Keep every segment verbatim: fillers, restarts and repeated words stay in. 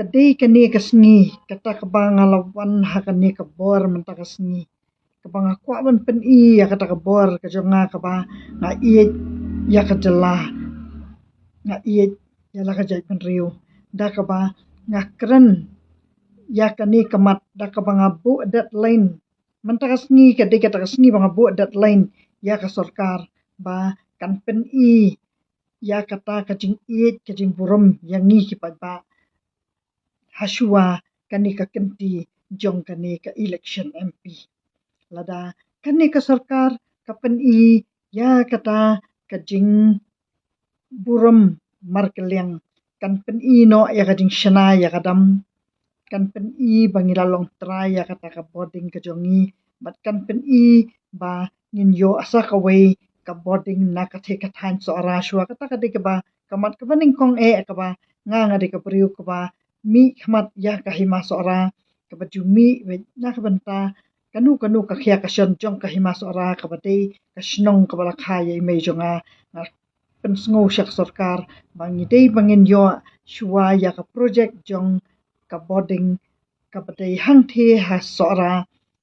Ka dei kane ka sngi, kata kaba nga la wan ha kane ka bor mynta ka sngi, kaba nga kwah ban pyni ïa kata ka bor ka jong nga, kaba nga ïeit ïa ka jylla, nga ïeit ïa la ka jaitbynriew, da kaba nga kren ïa kane ka mat, da kaba nga buh deadline. Mynta ka sngi ka dei kata ka sngi ba nga buh deadline ïa ka sorkar ba kan pyni ïa kata ka jingïeit, ka jingburom ïa ngi ki paidbah ha shuwa kane ka kynti jong kane ka election M P. Lada kane ka sorkar ka pyni ïa kata ka jingburom markylliang, kan pyni noh ïa ka jingshna ïa ka dam, kan pyni ba ngi la long trai ïa kata ka bording ka jong ngi, bad kan pyni ba ngin ïoh sa kawei ka bording na ka thei ka thaiñ Sohra shuwa. Kata ka dei kaba, ka mat kaba nyngkong eh, kaba nga nga dei ka briew kaba mih khmat ïa ka hima Sohra, kaba ju mih wei na ka bynta kano kano ka khia ka shon jong ka hima Sohra, kaba dei ka shnong kaba la kha ïa i mei jong nga. Nga pynsngew sha ka sorkar ba ngi dei ba ngin ïoh shuwa ïa ka project jong ka bording kaba dei hangthie ha Sohra,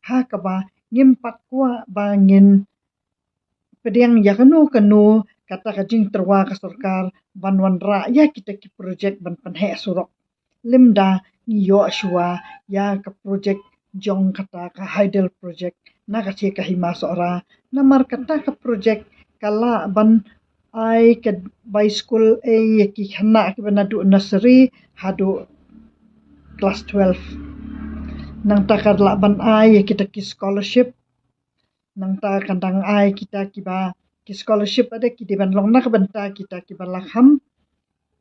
ha kaba ngim pat kwah ba ngin pdiang ïa kano kano kata ka jingtyrwa ka sorkar ban wanrah ïa kita ki project ban pynheh surok. Lymda ngi ïoh shuwa ïa ka project jong kata ka hydel project na ka thie ka hima Sohra. Namar kata ka project ka lah ban ai ka bai skul ei ïa ki khynnah kiba naduh nursery haduh klas twelve. Nangta ka lah ban ai ïa kita ki scholarship. Nangta kan dang ai kita kiba ki scholarship, ada ki dei ban long na ka bynta kita kiba la kham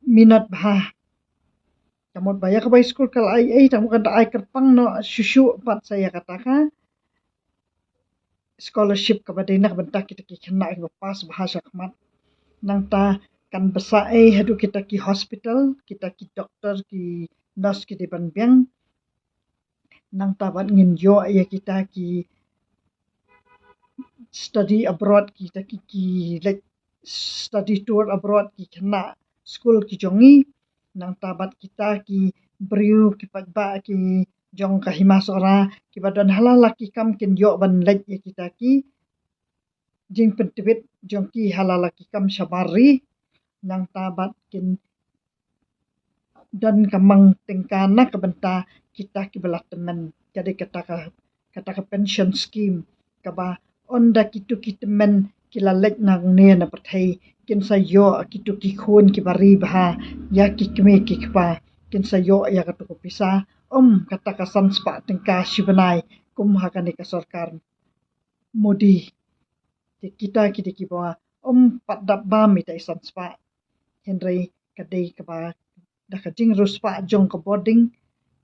minot bha. Ka mut ba ïa ka bai skul ka la ai ei, tang ba kan da ai kyrpang noh shuh shuh pat sa ïa kata ka scholarship kaba dei na ka bynta kita ki khynnah kiba pass bha shakhmat. Nangta kan bsa ei haduh kita ki hospital, kita ki doktor, ki nurse ki dei ban biang. Nangta bad ngin ïoh ïa kita ki study abroad, kita ki, ki leit study tour abroad ki khynnah skul ki jong ngi. Nangta bad kita ki briew ki paidbah ki jong ka hima Sohra kiba don ha la la ki kam kin ïoh ban leit ïa kita ki jingpyntbit jong ki ha la la ki kam shabar ri. Nangta bad kin don ka mang tyngka na ka bynta kita kiba la tymmen, ka dei kata ka, kata ka pension scheme, kaba ynda kitu ki tymmen ki la leit nangne na pyrthei, kin sa ïoh kitu ki khun kiba ri bha ïa ki kmie ki kpa, kin sa ïoh ïa katu ka pisa, ym kata ka san spah tyngka shi bnai kum ha kane ka sorkar Modi. Te kita ki dei kiba ym pat dap bam ita i san spah. Hynrei ka dei kaba da ka jingriewspah jong ka bording,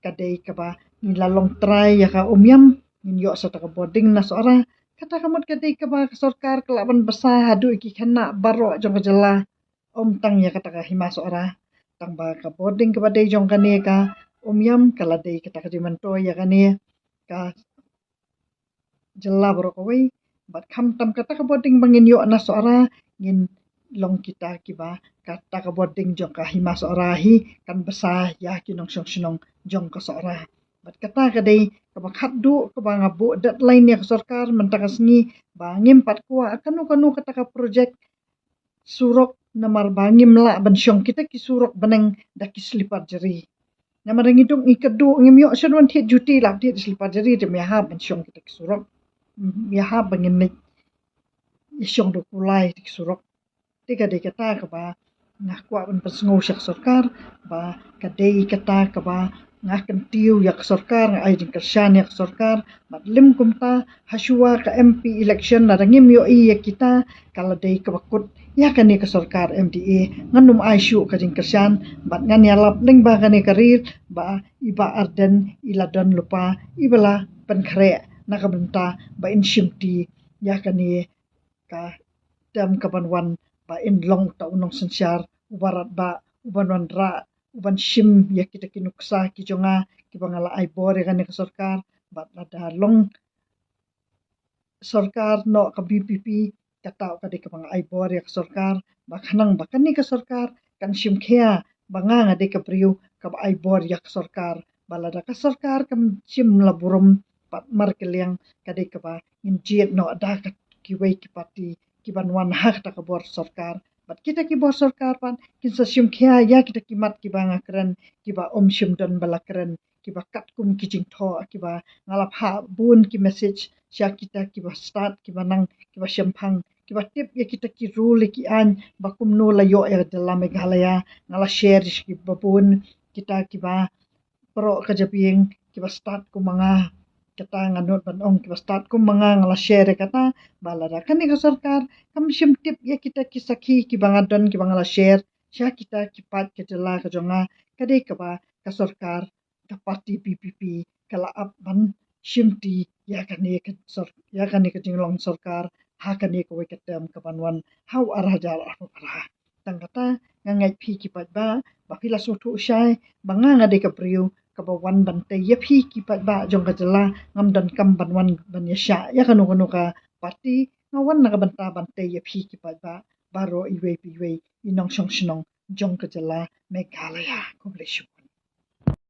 ka dei kaba ngi la long trai ïa ka Umiam, ngin ïoh sa ta ka bording na Sohra. Kata ka mut ka dei kaba ka sorkar ka lah ban bsa haduh ïa ki khynnah baroh jong ka jylla, ym tang ïa kata ka hima Sohra. Tang ba ka bording kaba dei jong kane ka Umiam ka la dei kata ka jingmyntoi ïa kane ka jylla baroh kawei. Bad khamtam kata ka bording ba ngin ïoh na Sohra, ngin long kita kiba kata ka bording jong ka hima Sohra hi kan bsa ïa ki nongshong shnong jong ka Sohra. Bad kata ka dei kaba khatduh kaba nga buh deadline ïa ka sorkar mynta ka sngi ba ngim pat kwah kano kano kata ka project surok, namar ba ngim lah ban shong kita ki surok bneng da ki slipar jari. Namar ngi duk ngi kyrduh, ngim ïoh shuh ban thied juti, lah thied slipar jari te ym ïahap ban shong kita ki surok. Ym ïahap ban ngin leit ïa shong da u kulai kita ki surok. Te ka dei kata kaba nga kwah ban pynsngew sha ka sorkar ba ka dei kata kaba nga kyntiew ïa ka sorkar, nga ai jingkyrshan ïa ka sorkar. Bad lym kumta, ha shuwa ka M P election lada ngim ïohi ïa kita, ka la dei kaba kut ïa kane ka sorkar M D A. Ngan ym ai shuh ka jingkyrshan bad ngan ïalap lyngba kane ka reel ba i Bah Ardent i la don lypa iba la pynkhreh na ka bynta ba in shimti ïa kane ka term kaban wan, ba in long ta u nongsynshar uba radbah, uban wanrah, uban shim ïa kita ki nuksa ki jong nga kiba nga la ai bor ïa kane ka sorkar. Bad lada long sorkar noh ka V P P, kata ka dei kaba nga ai bor ïa ka sorkar ba khnang ba kane ka sorkar kan shim khia ba nga nga dei ka briew kaba ai bor ïa ka sorkar. Ba lada ka sorkar kam shym la burom pat markylliang, ka dei kaba ngin jied noh da ka kiwei ki parti kiban wan ha kata ka bor sorkar. Bad kita ki bor sorkar pat kin sa shim khia ïa kita ki mat kiba nga kren, kiba ym shym don ba la kren, kiba katkum ki jingthoh, kiba nga la phah bun ki message sha kita kiba stad, kiba nang, kiba shemphang, kiba tip ïa kita ki rule ki aiñ ba kumno la ïoh ïa ka jylla Meghalaya. Nga la share ïa kiba bun, kita kiba proh ka jabieng, kiba stad kum ma nga. Kata nga nud ban ong, kiba stad kum ma nga, nga la share ïa kata. Ba lada kane ka sorkar kam shym tip ïa kita ki sakhi kiba nga don, kiba nga la share sha kita ki paid ka jylla ka jong nga, ka dei kaba ka sorkar, ka parti P P P ka la ap ban shimti ïa kane ka sor-, ïa kane ka jinglong sorkar ha kane kawei ka term kaban wan ha u ar hajar arphew phra. Tang kata, nga ngeit phi ki paidbah ba phi la sngewthuh shai ba nga, nga dei ka briew kaba wan ban tei ïa phi ki paidbah jong ka jylla. Ngam donkam ban wan ban ïashah ïa kano kano ka parti, nga wan na ka bynta ban tei ïa phi ki paidbah baroh iwei pa iwei, i nongshong shnong jong ka jylla Meghalaya. Khublei shibun.